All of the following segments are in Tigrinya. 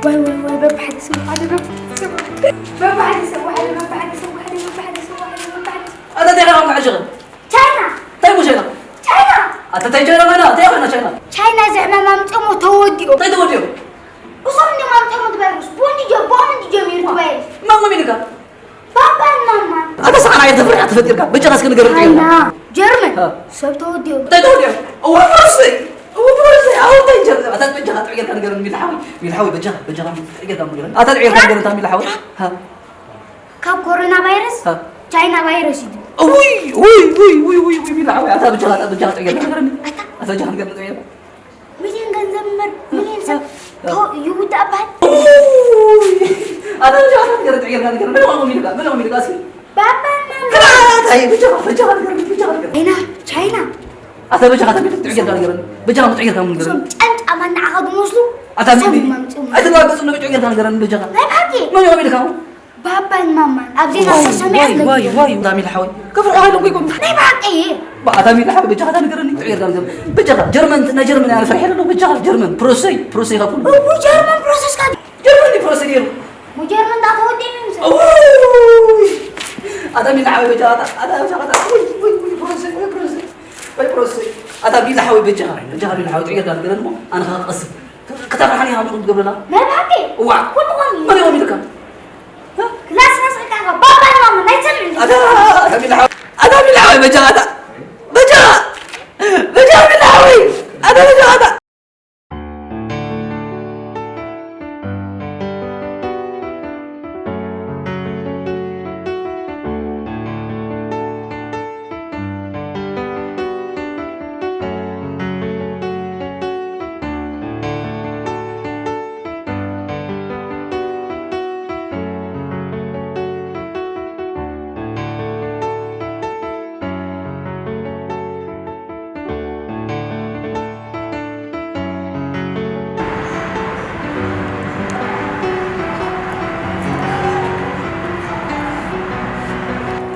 ወይ ወይ ወይ በብሓደ ሰብ ሓደ በብሓደ ሰብ ሓደ በብሓደ ሰብ ሓደ በብሓደ ሰብ ሓደ በብሓደ ሰብ ሓደ በብሓደ ሰብ ኣታ እንታይ ኢኻ ምትዕሽቕ? ቻይና እንታይ እሞ ቻይና? ቻይና ኣታ እንታይ ቻይና ኮይና? እንታይ ኮይና ቻይና? ቻይና እዚ ሕማም ኣምፅኦሞ ተወዲኦም እንታይ ተወዲኦም? እሶም እንዲኦም ኣምፅኦሞ እቲ ቫይረስ ብኡ እንዲ ጀ ብኦም እንዲ ጀሚሩ እቲ ቫይረስ መን መን ኢልካ? ባባን ማማን ኣታ ሰዓና እየ ተፈሪሓ ተፈጢርካ በጃኻ እስኪ ንገረኒ ጥይና ቻይና ጀርመን እ። ሰብ ተወዲኦም እንታይ ተወዲኦም? እወ ፕሮሰይ እወ ፕሮሰይ ኣወ እንታይ ጀርመን ኣታ በጃኻ ጥዕጌርካ ንገረኒ ሚልሓዊ ሚልሓዊ በጃኻ በጃኻ ጥዕጌርካ ንገረኒ ኣታ ጥዕጌርካ ንገረኒ እታ ሚልሓዊ እ። ካብ ኮሮና ቫይረስ እ። ቻይና ቫይረስ እዩ። እውይ ውይ ውይ ውይ ውይ ውይ ቢላ ሓወይ ኣታ ብጃኻ ኣታ ብጃኻ ጥዕጌርካ ንገረኒ ኣታ ብጃኻ ንገረኒ ጥዕጌርካ ሚልዮን ገንዘብ እምበር ሚልዮን ሰብ እ። ቶ- ይውዳእ በሃል። እውይ ኣታ ብጃኻ ንገረኒ ጥዕጌርካ ንገረኒ መን ሆኖም ኢልካ መን ሆኖም ኢልካ እስኪ ባባና ግራ ኣታ ብጃኻ ብጃኻ ንገረኒ ብጃኻ ንገረኒ ቻይና ቻይና ኣታ ብጃኻ ኣታ ጥዕጌርካ ንገረኒ ብጃኻ ጥዕጌርካ ንገረኒ እዞም ጨንጫ ማናዓኻ ዝመስሉ ኣታ ሰብ ሚሊ ይመምፅኡ ኣይተጋገፁ ነቢ ጥዕጌርካ ንገረኒ ብጃኻ ናይ ብሓቂ መን ሆኖም ኢልካ ባባን ማማን ኣብ ዜና ዝተሰምዐ ዋይ ዋይ ኣለዎ። ዋይ ዳሚል ሓወይ ከፍርሖ ሃይሎም ከይኮኑ ናይ ብሓቂ እዩ። ኣታ ሚል ሓወይ በጃኻ እታ ንገረኒ ጥዑይ ዳም ዘም በጃኻ ጀርመን ናይ ጀርመን ኣነ ፈርሐ ኣለኹ በጃኻ ጀርመን ፕሮሰይ ፕሮሰይ ካብ ኩሉ እቡ ጀርመን ፕሮሰስ ካብ ጀርመን ዲ ፕሮሰይ ነይሩ ሙጀርመን ዳተወደ ይምሰል። እውይ ኣታ ሚል ሓወይ በጃኻ ኣታ ኣታ በጃኻ ኣታ ውይ ውይ ውይ ፕሮሰይ ወይ ፕሮሰይ ወይ ፕሮሰይ ኣታ ሚል ሓወይ በጃኻ በጃኻ ሚል ሓወይ ጥዑይ ዳም ገረኒ ኣነ ከቀስብ ክተፍርሓኒ ሃምኹም ትገብረላ ናይ ብሓቂ እዋ ኩሉ ኾን መን ይኾን ኢልካ ክላስ መስርካ ባባ ማማ ናይ ሰምዕ ኣታ ኣታ ቢላ ሓወይ ኣታ ቢላ ሓወይ በጃ ኣታ በጃ በጃ ቢላ ሓወይ ኣታ በጃ ኣታ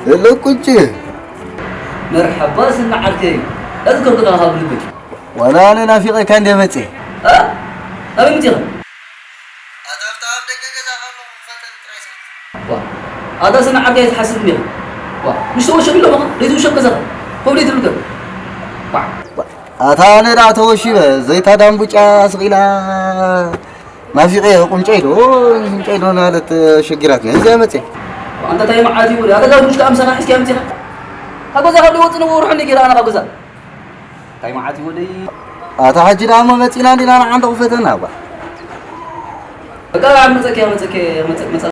ሄሎ ቁጭ። መርሐባ ዝና ዓርከይ፣ እዝከርኩ ዳኻ ካብ ልበይ። ዋላ ኣነ ናፊቐካ እንደ መጽየ። እ? ኣበይ ምጺኻ? ኣታ ኣብታ ኣብ ደገ ገዛ ከለኹ ክፈልጠኒ ጥራይ እስኪ። ዋ፣ ኣታ ዝና ዓርከይ ኣይትሓስብ እንዲኻ። ዋ፣ ምሽ ተወሸብ ኢሎምኻ፣ ዘይትውሸብ ገዛኻ። ኮብለይ ትብል ከ? ዋ። ኣታ ኣነ ደኣ ተወሺበ፣ ዘይታ ዳምቡጫ ስቕ ኢላ ናፊቐ ቁንጨ ኢሉ፣ ቁንጨ ኢሉ ማለት ሸጊራትኒ። እዚኣ መጽየ። ኣንታ ታይ መዓት እዩ ወዲ? ኣታ ጋር ውሽጣ ኣምሳኻ ሒዝካ መጺኻ? ካብ ገዛ ካብ ወጽእ ንወርሑ እንደ ጌራ ኣና ካብ ገዛ። ታይ መዓት እዩ ወዲ? ኣታ ሕጂ ደኣ እሞ መጺና እንዲና ንዓንተ ክፈተና እባ። በቃ መጸከ መጸከ መጸ መጸ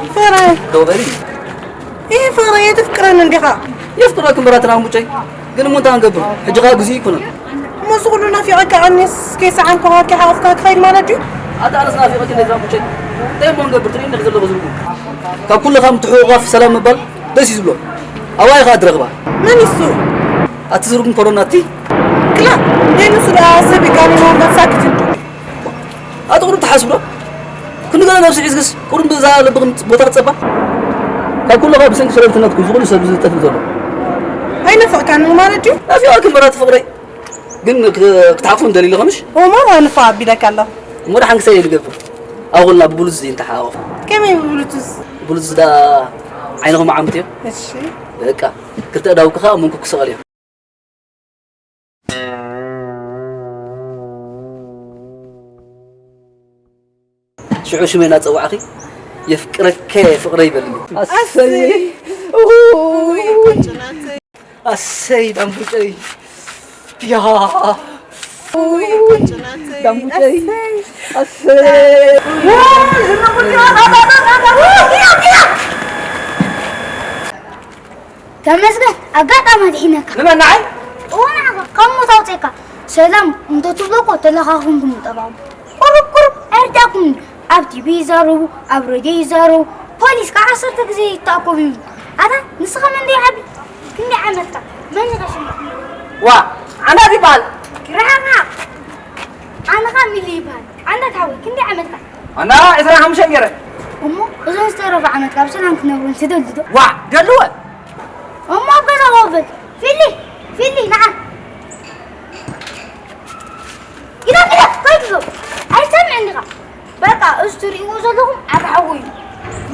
ፍቕረይ። ደው በሊ። ይህ ፍቕረይ የትፍቅረኒ እንዲኻ? የፍቅረኪ እምበር ኣቲ ናሙጨይ። ግን እሞ እንታይ ክንገብር? ሕጂ ኸኣ ግዜኡ ኣይኮነን። እሞ እዚ ኹሉ ናፊቐካ ኣነስ ከይሰዓንኩኻ ከይሓቖፍካ ክኸይድ ማለት ድዩ? ኣቲ ኣነስ ናፊቐኪ እንዴት ናሙጨይ? እንታይ እሞ ክንገብር? ትርእይኒ ዲኺ ዘለኹ ዝብሉ። ካብ ኩሉ ካብ ምትሕቑቓፍ ሰላም ምባል ደስ እዩ ዝብሎ። ኣባይ ኸኣ ትረኽባ። መን እዩ እሱ? ኣቲ ዝርጉም ኮሮና እቲ። ክላ፣ ናይ ንሱ ደኣ ሰብ ይጋኔኖ እምበር ሳክት እንዱ። ኣቲ ቁሩብ ትሓስብ ዶ? ክንዲ ገለ ነብሲ ሒዝክስ ቁሩብ ብዛ ልብኽን ቦታ ክትጸባ? ካብ ኩሉ ካብ ብሰንኪ ሸለልትነትኩም ዝኹሉ ሰብ ዝጠፍእ ዘሎ። ኣይነፈቕካን ማለት ድዩ? ናፊቐኪ እምበር ኣቲ ፍቕረይ። ግን ክ-፣ ክትሓቑፍን ደሊልኺ ምሽ? እሞ ንፋ ኣቢለካ ኣለኹ። እሞ ደሓን ክሳይ እየ ዝገብር። ኣብ ኹልና ብብሉቱዝ እዩ እንተሓቋቑፍ። ከመይ ብብሉቱዝ? ብሉቱዝ ደኣ ዓይንኹም ዓምት እዮም። እሺ። በቃ። ክልተ ኣእዳውኪ ኸኣ ኣብ መንኩ ክሰቐል እዮም። ሽዑ ሽመይ እናጸዋዕኺ፣ "የፍቅረከ ፍቕረይ" በልኒ። ኣሰይ! ኣሰይ! ኡይ፣ ቆንጆ ናተይ። ኣሰይ፣ ዳምቡጨይ! ያ! ኡይ፣ ቆንጆ ናተይ። ዳምቡጨይ! ኣሰይ! ኣሰይ! ተመስገን፣ ኣጋጣሚ ኣድሒነካ። ንመን፣ ንዓይ? እወ፣ ንዓኻ፣ ካብ ሞት ኣውጺእካ። ሰላም እንተትብሎ እኮ ተለኻኺምኩም ምጠፋእኩም። ቁሩብ፣ ቁሩብ፣ ኣይርዳእኩምን። ኣብ ቲቪ ይዛረቡ፣ ኣብ ሬድዮ ይዛረቡ፣ ፖሊስ ከዓ ዓሰርተ ግዜ ይተኣኮቡ ይብሉ። ኣታ ንስኻ መን ደይ ዓቢ? ክንደይ ዓመትካ? መን ኢኻ ሽምካ? ዋ፣ ዓንዳት ይበሃል። ርሓቕ። ኣነ ኸኣ ሚሊ ይበሃል። ዓንዳት ሓወይ፣ ክንደይ ዓመትካ? ኣና ዕስራን ሓሙሽተን ገይረ። እሞ እዞም ዝተረፉ ዓመትካ ብሰላም ክትነብሮም ትደሊ ዶ? ዋ፣ ደልወ። እሞ ኣብ ገዛ ኮፍ በል። ፊሊ፣ ፊሊ፣ ንዓ። ግደፍ፣ ግደፍ፣ ከይትዞ። ኣይሰምዕን ዲኻ? በቃ፣ እዚ ትርእይዎ ዘለኹም ዓቢ ሓወይ እዩ።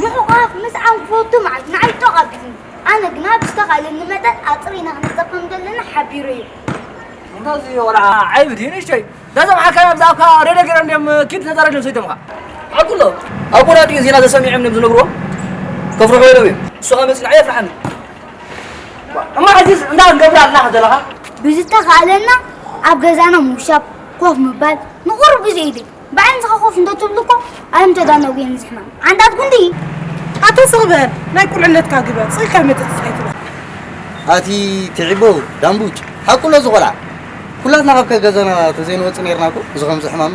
ምሕቋፍ፣ ምስዓም ክፈቱ መዓት ንዓይ ጦቕ ኣቢሉኒ። ኣነ ግና ብዝተኻእለኒ መጠን ኣጽሪና ክንጸብ ከም ዘለና ሓቢረዮ። እንታይ እዚ ቆልዓ ዓይቢ ድዩ ንእሽተይ? ዳዞም ሓካይም ኣብዛ ኣብካ ሬድዮ ገይሮም ድዮም ኪድ ተዛረብ ኢሎም ሰይዶምካ? ሓቁ ኣሎ። ኣቦና ድዩ ዜና ተሰሚዖም እዮም ዝነግርዎ? ከፍርሑ ኢሎም እዮም። እሱ ከመጽእ ንዓይ የፍርሓኒ። እማ ሕጂስ እንታይ ክንገብር ኣለና ዘለኻ? ብዝተኻእለና ኣብ ገዛና ምውሻብ፣ ኮፍ ምባል፣ ንቑሩብ ግዜ ኢደይ ብዓይንኻ ኮፍ እንተትብሉ እኮ ኣይምተዳነጉ እዮም እዚ ሕማም። ዓንዳት ጉንዲ! ኣቶ ስቕ በል፣ ናይ ቁልዕነትካ ግበር፣ ስቕ ኢልካ መጠጥ ስቕ ኣይትበል። ኣቲ ትዒቦ ዳምቡጭ፣ ሓቁ ኣሎ እዚ ቆልዓ። ኩላትና ካብ ገዛና ተዘይንወጽእ ነይርና እኮ፣ እዚ ከምዚ ሕማም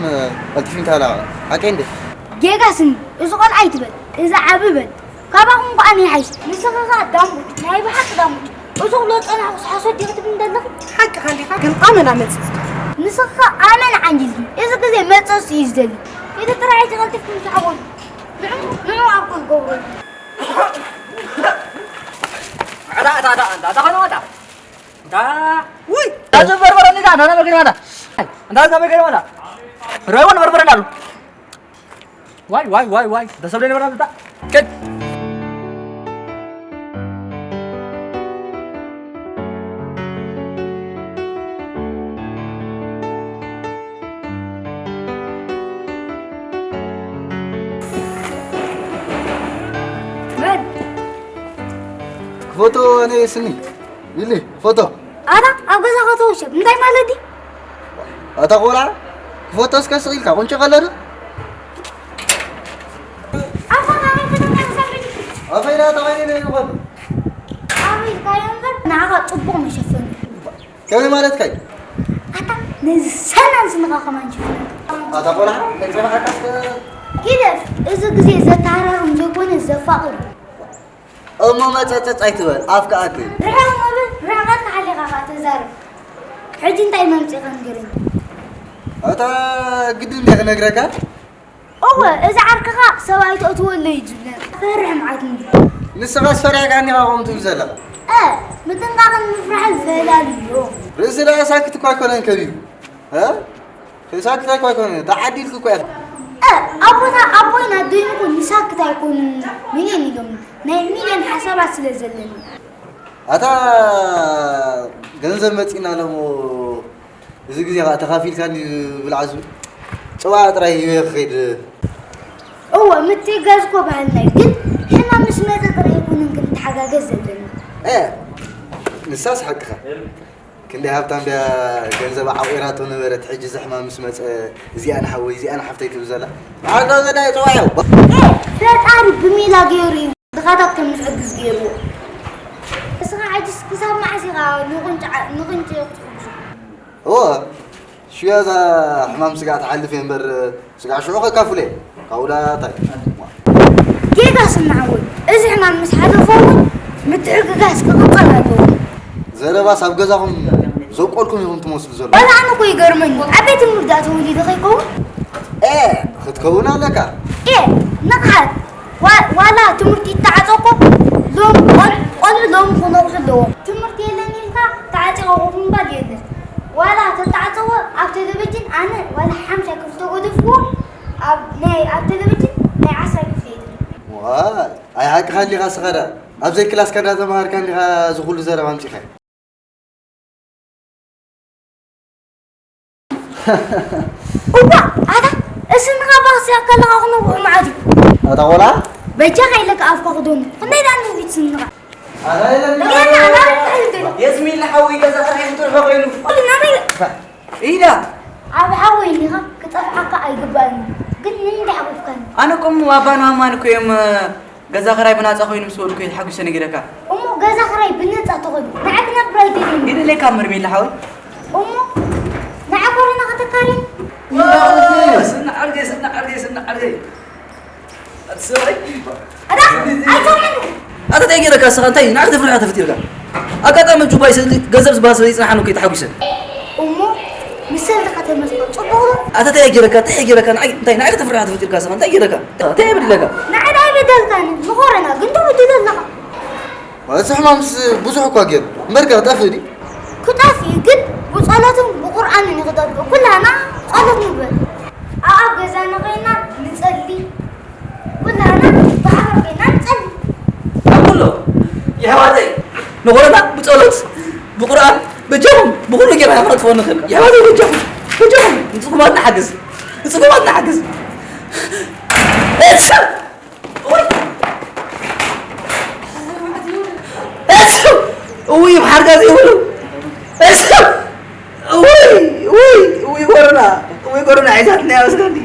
ቀልጢፉ እንተሃለወ። ሓቀይ እንዴ? ጌጋ ስኒ፣ እዚ ቆልዓ ኣይትበል፣ እዚ ዓቢ በል። ካባኹም ከኣ ንይሓይሽ። ንስኻ ከኣ ዳምቡጭ፣ ናይ ብሓቂ ዳምቡጭ። እዚ ኩሎ ጸናሕኩስ ሓሶት ዲኺ ትብሊ ዘለኺ? ሓቅኻ እንዲኻ፣ ግን ኣመና መጺጽካ። ንስኺ ከኣ ኣመና ዓንጅልቲ። እዚ ግዜ መጸጽ እዩ ዝደሊ። ኢሉ ጥራይ ሕጂ ቀልጢፍኩም ሰዓቦም። ንዑ፣ ንዑ ኣብ ክገብሩ። ኣታ፣ ኣታ፣ ኣታ፣ ኣታ፣ ኣታ፣ ኣታ፣ ኣታ። ውይ! ኣዚ በርበረ እንዲካ፣ ናና መገድ ማዳ። እንዳ እዛ መገድ ማዳ። ረውን በርበረ እንዳሉ። ዋይ፣ ዋይ፣ ዋይ፣ ዋይ። ደሰብ ደይ ነበራ ብታ። ከት። መን? ፎቶ እኔ ስኒ። ቢሊ፣ ፎቶ። ኣታ ኣብ ገዛኻ ተወሸብ፣ እንታይ ማለት ድዩ? ኣታ ቆልዓ፣ ክፎቶ እስከ ስቕ ኢልካ፣ ቁንጪ ከለር? ኣታ ናበይ ከተማ ተሳፈሪ? ኣፈይና ተቐይረ ይኾን? ኣበይ ኢልካዮ እምበር፣ ንዓኻ ጽቡቕ መሸፈኒ። ከመይ ማለትካ እዩ? ኣታ ነዚ ሰናን ስንኻ ከማን ሽፍነካ። ኣታ ቆልዓ፣ ከይጸናሓካ እስከ ግደፍ፣ እዚ ግዜ ዘተሃራርም ዘይኮነ ዘፋቕር እዩ። እሞ መጸጸጽ ኣይትበል፣ ኣፍካ ኣትይ። ርሕቕ ምብል፣ ርሕቐትካ ሓሊኻ ኸኣ ተዛረብ። ሕጂ እንታይ መምጺእካ ንገረኒ። ኣታ ግድን እንድየ ክነግረካ? እወ፣ እዚ ዓርክኻ ሰብኣይ ተእትወሉ እዩ ዝብለኒ። ፈርሕ መዓት እንድዩ። ንስኻስ ፈሪሕካ እንዲኻ ከምኡ ትብል ዘለኻ? እ፣ ምጥንቃቕን ምፍራሕን ፈላልዮ። ርእሲ ደኣ ሳክት እኳ ኣይኮነን ከቢቡ። እ? ሳክት ኣይኮነ፣ ተዓዲልክ እኮ ኢኻ። እ፣ ኣቦና፣ ኣቦይን ኣደይን እኮ ንሳክት ኣይኮኑን፣ ሚልዮን ኢሎም። ናይ ሚልዮን ሓሳባት ስለ ዘለኒ። ኣታ ገንዘብ መጺና ኣለሞ፣ እዚ ግዜ ኸኣ ተኻፊልካ እንዲ ብልዓ ዝብል። ጽዋዕ ጥራይ ሂበ ክኸይድ። እወ፣ ምትሕጋዝ እኮ ባህልና እዩ፣ ግን ሕማም ምስ መጸ ጥራይ ኣይኮነን ክንተሓጋገዝ ዘለና። እ፣ ንሳስ ሓቅኻ። ክንደይ ሃብታም ድያ ገንዘባ ዓቑራቶ ነበረት፣ ሕጂ እዚ ሕማም ምስ መጸ እዚኣ ንሓወይ፣ እዚኣ ንሓፍተይ ትብል ዘላ። ዓርዶ ገዳይ ጽዋዕ እዩ። እ፣ ፈጣሪ ብሜላ ገይሩ እዩ ድኻታት ከም ዝሕግዝ ገይርዎ። እስኻ ሕጂስ ክሳብ መዓስ ኢኻ ንቕንጪ ዓ-፣ ንቕንጪ ክትሕግዞ? እወ፣ ሽያ እዛ ሕማም ስጋዕ ትሓልፍ እየ እምበር፣ ስጋዕ ሽዑ ከካፍሎ እየ። ካብኡ ደኣ እንታይ? ጌጋ ስናዕ ወይ፣ እዚ ሕማም ምስ ሓለፎ እውን ምትሕግጋዝ ክቕጸል ኣለዎ። ዘረባስ ኣብ ገዛኹም ዘብቆልኩም ኢኹም ትመስሉ ዘለኹም። ዋላ ኣነ እኮ ይገርመኒ፣ ዓበይቲ ሙሉእ ደኣ ተወሊደ ከይከውን? ኤ፣ ክትከውን ኣለካ። ኤ፣ ንቕሓት። ዋ-፣ ዋላ ትምህርቲ ይተዓጸ እኮ ሎም-፣ ቆል-፣ ቆልዑ ሎሚ ክነቕሑ ኣለዎም። ትምህርቲ የለን ኢልካ ተዓጺኻ ኮፍ ምባል የለን። ዋላ ተተዓጸወ ኣብ ቴሌቪዥን ኣነ ዋላ ሓምሻይ ክፍሊ ተገደፍኩዎ ኣብ ናይ፣ ኣብ ቴሌቪዥን ናይ ዓስራይ ክፍሊ እየ። ዋይ፣ ኣይ ሓቅኻ እንዲኻ ስኻ ደኣ። ኣብ ዘይክላስካ እንዳተማሃርካ እንዲኻ እዚ ኩሉ ዘረባ ኣምጺኻ። እዋ፣ ኣታ፣ እስንኻ ባኽሲ ኣካልኻ ክነውሑ መዓት እዩ። ኣታ ቆልዓ። በጃኻ ኢለካ ኣፍካ ክደኑ። ክንደይ ደኣ ንፊት ስንኻ? ኣታ ኢለ። የስሚን ሓወይ ገዛ ኸራይ ክትርሖ ኮይኑ። ኩሉ ናበይ? ኢዳ። ኣብ ሓወይ እንዲኻ ክጠፍዓካ ኣይግባእን እዩ። ግን ንምንታይ ሓቑፍካኒ? ኣነ እኮ እሞ ኣባን ማማን እኮ እዮም፣ ገዛ ኸራይ ብናጻ ኮይኑ ምስ በሉ እኮ እየ ተሓጒሰ ነጊረካ። እሞ ገዛ ኸራይ ብነጻ ተኾይኑ ንዓይ ክነብር ኣይደልን። ይደለካ መርሜላ ሓወይ። እሞ ንዓ ኮሮና ከተካሪ? ስና ዓርገይ፣ ስና ዓርገይ፣ ስና ዓርገይ። ካስኻ እንታይ ንዓይ ከተፍርሕ ተፈጢርካ? ኣጋጣሚ ጁባይ ስእሊ ገንዘብ ዝበሃል ስለ ይጽናሓኒ እኮ ተሓጒሰ። እሞ ምስ ሰልዲ ከተመስሎ ጽቡቕ ዶ? ኣታ እንታይ ገይረካ? እንታይ ገይረካ? ንዓይ እንታይ ንዓይ ከተፍርሕ ተፈጢርካ ስኻ እንታይ ገይረካ? እንታይ በድለካ? ንዓይ ኣይበደልካኒ። ንኾረና ግን ትውድድ ኣለኻ። እቲ ሕማምስ ብዙሕ እኳ ገይሩ። እምበርካ ክጠፍእ ድዩ? ክጠፍእ ግን ብጸሎትን ብቁርኣንን እዩ ክጠፍእ። ኩላና ጸሎት ንግበር። ኣብ ገዛና ኮይና ንጸሊ። ኩላና ብሓባር ኮይና ንጸሊ። ኣብ ኩሉ የሕዋተይ ንኾረና ብጸሎት ብቁርኣን በጃኹም ብኹሉ ጌርና ክንጥፍኦ ንኽእል። የሕዋተይ በጃኹም በጃኹም ንጽጉማት ንሓግዝ ንጽጉማት ንሓግዝ። እሰ እውይ እውይ ብሓርጋ ዘይብሉ እሰ እውይ እውይ እውይ ጎረና እውይ ጎረና ሒዛትና ይመስለኒ።